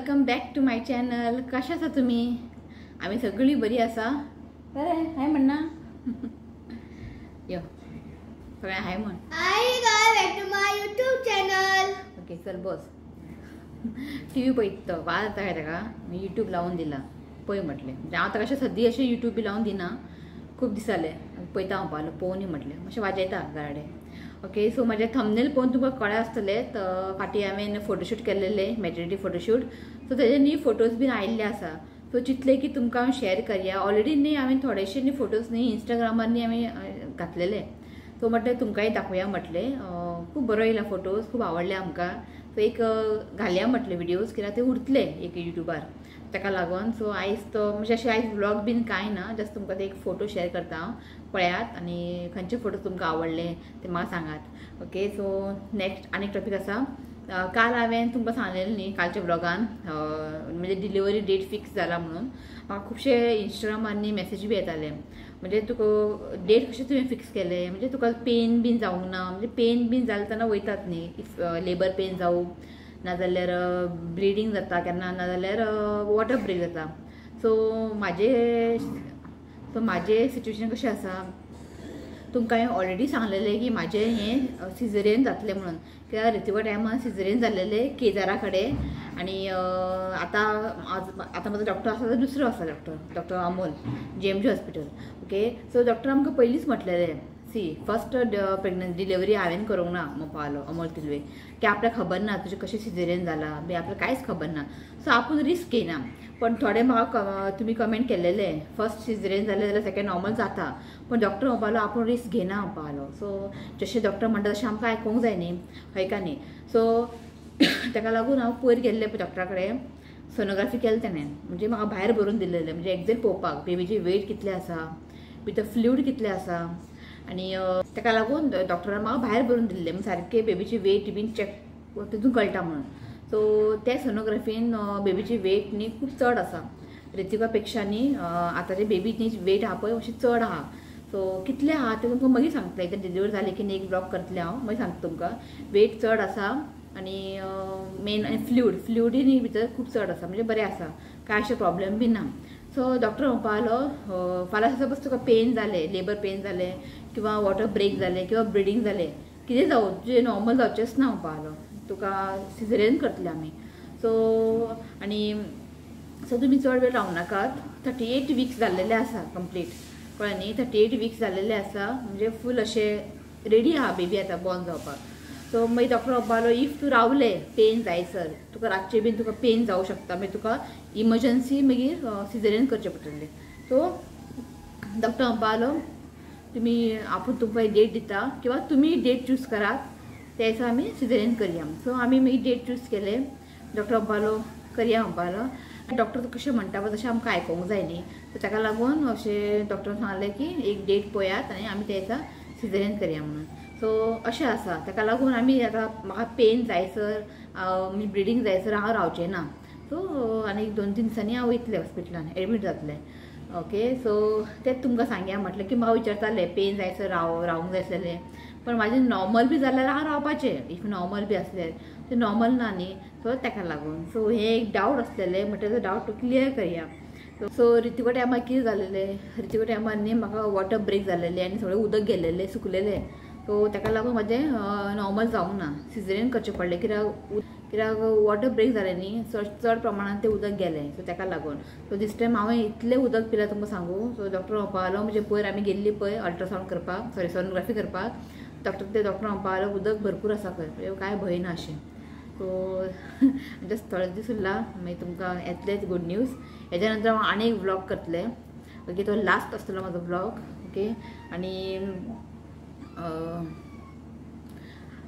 Welcome back to my channel. कशें आसा तुमी? आमी सगळीं बरी आसा. बरें हाय म्हणना यो सगळ्या हाय म्हण. Hi guys, back to my YouTube channel. Okay चल बस. टी व्ही पळयता तो वाज येता काय ताका यूट्यूब लावन दिला पळय म्हटलें. म्हणजे हांव ताका अशें सद्दी अशें यूट्यूब बी लावन दिना, खूब दीस जाले पळयता हांव पावलो पळोवनी म्हटलें मातशें वाजयता घराडे. ओके सो म्हाजें थंबनेल पळोवन तुमकां कळ्ळें आसतलें. फाटीं हांवें फोटोशूट केल्लेलें, मॅटर्निटी फोटोशूट. सो तेजे न्ही फोटोज बीन आयिल्ले आसा. सो चिंतलें की तुमकां हांव शेअर करया. ऑलरेडी न्ही हांवें थोडेशे न्ही फोटोज न्ही इंस्टाग्रामार न्ही हांवें घातलेले. सो म्हटलें तुमकांय दाखोवया म्हटलें. खूब बरो येयला फोटोज, खूब आवडले आमकां. सो एक घालया म्हटलें विडियोज, कित्याक ते उरतले एक युट्यूबार ताका लागून. सो आयज तो म्हणजे अशें आयज व्लॉग बीन कांय ना, जस्ट तुमकां ते एक फोटो शेअर करता हांव, पळयात आनी खंयचे फोटो तुमकां आवडले ते म्हाका सांगात. ओके सो नेक्स्ट आनीक टॉपीक आसा. काल हांवें तुमकां सांगलेलें न्ही कालच्या व्लॉगान, म्हणजे डिलिव्हरी डेट फिक्स जाला म्हणून. म्हाका खुबशे इंस्टाग्रामार न्ही मॅसेज बी येताले, म्हणजे तुका डेट कशें तुवें फिक्स केलें, म्हणजे तुका पेन बीन जावंक ना, म्हणजे पेन बीन जालें तेन्ना वयतात न्ही, if labour pen जावं नाजाल्यार ब्लिडींग जाता केन्ना, नाजाल्यार वॉटर ब्रेक जाता. सो म्हाजें सिट्युएशन कशें आसा तुमकां हांवें ऑलरेडी सांगलेलें की म्हाजें हें सिजरियन जातलें म्हणून. कित्याक रितिका टायमार सिजरियन जाल्लेलें केजारा कडेन. आनी आतां आतां म्हजो डॉक्टर आसा तो दुसरो आसा doctor, doctor Amol, GMG hospital. Okay so doctor आमकां पयलींच म्हटलेलें सी फर्स्ट प्रेग्नन्सी डिलिव्हरी हांवें करूंक ना म्हणपालो अमोल तिलवे, की आपल्याक खबर ना तुजें कशें सिजरियन जालां बी, आपल्याक कांयच खबर ना. सो आपूण रिस्क घेयना. पण थोडे म्हाका तुमी कमेंट केल्लेले फर्स्ट सिजरियन जालें जाल्यार सेकेंड नॉर्मल जाता, पण डॉक्टर म्हणपालो आपूण रिस्क घेयना म्हणपालो. सो जशें डॉक्टर म्हणटा तशें आमकां आयकूंक जाय न्ही, हय का न्ही. सो ताका लागून हांव पयर गेल्लें पळय डॉक्टरा कडेन, सोनोग्राफी केलें तेणें, म्हणजे म्हाका भायर बरोवन दिल्लेलें, म्हणजे एग्जॅक्ट पळोवपाक बेबीची वेट कितलें आसा, भितर फ्लूड कितलें आसा. आनी ताका लागून डॉक्टरान म्हाका भायर बरोवन दिल्लें, सारकें बेबीची वेट बीन चॅक तितून कळटा म्हणून. सो त्या सोनोग्राफीन बेबीची वेट न्ही खूब चड आसा रितिका पेक्षा न्ही, आतांचे बेबी न्ही वेट आहा पळय अशी चड आहा. सो कितले आहा ते तुमकां मागीर सांगतलें, एकदां डिलिव्हरी जाली की न्ही एक ब्लॉग करतलें हांव, मागीर सांगता तुमकां. वेट चड आसा आनी मेन आनी फ्लुडूय न्ही भितर खूब चड आसा, म्हणजे बरें आसा, कांय अशें प्रॉब्लेम बी ना. सो डॉक्टर म्हणपालो फाल्यां सपोज तुका पेन जालें, लेबर पेन जालें किंवा वॉटर ब्रेक जालें किंवा ब्लिडींग जालें, कितें जावं तुजें नॉर्मल जावचेंच ना म्हणपालो, तुका सिजरियन करतले आमी. सो आनी सो तुमी चड वेळ रावनाकात. 38 वीक्स जाल्लेले आसा कंप्लीट, कळ्ळें न्ही, 38 वीक्स जाल्लेले आसा, म्हणजे फूल अशें रेडी आहा बेबी आतां बॉर्न जावपाक. सो मागीर डॉक्टर म्हणपालो if तूं रावलें पेन जायसर तुका रातचें बीन तुका पेन जावं शकता, मागीर तुका इमर्जन्सी मागीर सिजरियन करचें पडटलें. सो डॉक्टर म्हणपालो तुमी आपूण तुमकां डेट दिता किंवा तुमी डेट चूज करात, त्या दिसा आमी सिजरियन करया. सो आमी मागीर डेट चूज केलें, डॉक्टर म्हणपालो करया म्हणपालो. डॉक्टर कशें म्हणटा पळय तशें आमकां आयकूंक जाय न्ही, सो ताका लागून अशें डॉक्टरान सांगलें की एक डेट पळयात आनी आमी त्या दिसा सिजरियन करया म्हणून. सो अशें आसा, ताका लागून आमी आतां म्हाका पेन जायसर म्हणजे ब्लिडींग जायसर हांव रावचें ना. सो आनी 2-3 दिसांनी हांव वयतलें हॉस्पिटलान एडमीट जातलें. ओके सो तें तुमकां सांगया म्हटलें की म्हाका विचारतालें पेन जायसर रावूंक जाय आसलेलें, पण म्हाजें नॉर्मल बी जाल्यार हांव रावपाचें, if normal बी आसलें तें नॉर्मल ना न्ही, सो ताका लागून. सो हें एक डावट आसलेलें, म्हटल्यार तो डावट क्लियर करया. सो रितिका टायमार कितें जालेलें, रितिका टायमार न्ही म्हाका वॉटर ब्रेक जालेलें आनी सगळें उदक गेल्लेलें सुकलेलें. सो ताका लागून म्हाजें नॉर्मल जावंक ना, सिजरियन करचें पडलें, कित्याक वॉटर ब्रेक जालें न्ही, चड प्रमाणान तें उदक गेलें. सो ताका लागून सो दीस टायम हांवें इतलें उदक पिलां तुमकां सांगू. सो डॉक्टर म्हणपालो म्हणजे पयर आमी गेल्ली पळय अल्ट्रासावंड करपाक, सॉरी सोनोग्राफी करपाक, डॉक्टर म्हणपालो उदक भरपूर आसा खंय, कांय भंय ना अशें. सो जस्ट थोडे दीस उरला, मागीर तुमकां येतलेच गूड न्यूज. हेच्या नंतर हांव आनी एक व्लॉग करतलें. ओके तो लास्ट आसतलो म्हाजो व्लॉग. ओके आनी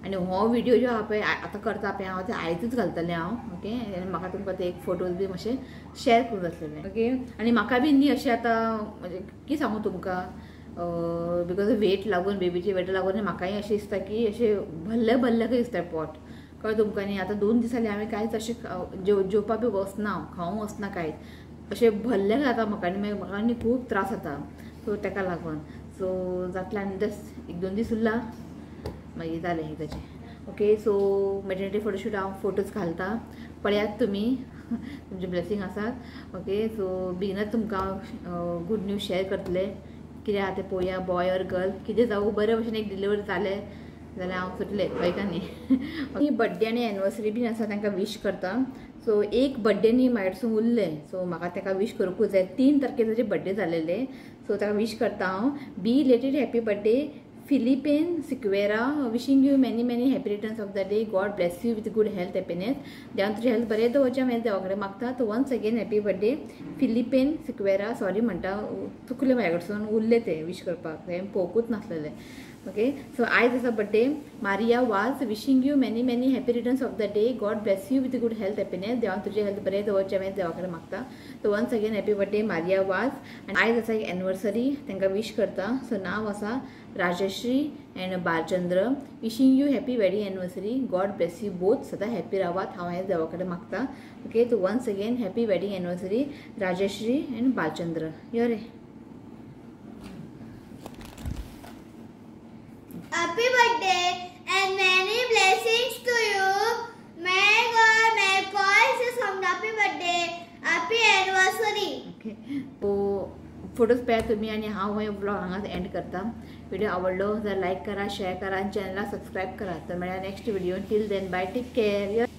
आनी हो व्हिडियो जो आहा पळय आतां करता पळय हांव ते आयजूच घालतलें हांव. ओके आनी म्हाका तुमकां ते एक फोटोज बी मातशे शेअर करूंक आसलेले. ओके आनी म्हाका बी न्ही अशें आतां म्हणजे कितें सांगू तुमकां, because wait लागून बेबीचे वेट लागून म्हाकाय अशें दिसता की अशें भल्ले भल्ले कशें दिसता पोट, कळ्ळें तुमकां न्ही. आतां 2 दीस जाले हांवें कांयच अशें जेवपाक बी वचना हांव, खावंक वचना कांयच, अशें भल्ले जाता म्हाका आनी मागीर म्हाका आनी खूब त्रास जाता. सो ताका लागून सो जातलें आनी जस्ट 1-2 दीस उरला मागीर जालें एकदाचें. ओके सो मॅटर्निटी फोटोशूट हांव फोटोज घालता, पळयात तुमी. तुमचे ब्लेसिंग आसात. ओके, सो बेगीनच तुमकां गूड न्यूज शेअर करतले. कितें आहा तें पळोवया, बॉय ऑर गर्ल कितें जावं, बरे भशेन एक डिलिव्हरी जालें जाल्यार हांव सुटलें, हय का न्ही. बड्डे आनी एनिवर्सरी बीन आसा, तांकां विश करता. सो एक बड्डे न्ही म्हाजेकडसून उरलें, सो म्हाका ताका विश करूंकूच जाय. 3 तारखेर ताजे बड्डे जालेले, सो ताका विश करता हांव. Belated happy birthday Philippine Sequeira, wishing you many many happy returns of the day. God bless you with good health happiness. देवान तुजें हेल्थ बरें दवरचें हांवें देवा कडेन मागता. So once again happy birthday Philippine Sequeira. Sorry म्हणटा, चुकलें म्हाजे कडसून, उरलें तें विश करपाक, हें पळोवंकूच नासलेलें. ओके, सो आयज आसा birthday Maria Vaz, wishing you many many happy returns of the day. God bless you with good health happiness. देवान तुजें हेल्थ बरें दवरचें हांवें देवा कडेन मागता. So once again happy birthday Maria Vaz. आनी आयज आसा एक एनिवर्सरी, तांकां विश करता. सो नांव आसा Rajshree and Balchandra, wishing you happy wedding anniversary. God bless you both. सदां हॅपी रावात हांव हें देवा कडेन मागता. Okay, so once again happy wedding anniversary Rajshree and Balchandra. यो रे. Happy birthday and many blessings to you. May God may call you some happy birthday, happy anniversary. Okay, so photos पळयात तुमी आनी हांव हो व्लॉग हांगाच and करता. Video आवडलो जाल्यार लायक करा, शेअर करा आनी चॅनलाक सबस्क्रायब करा. तर मेळया next video. Till then bye, take care.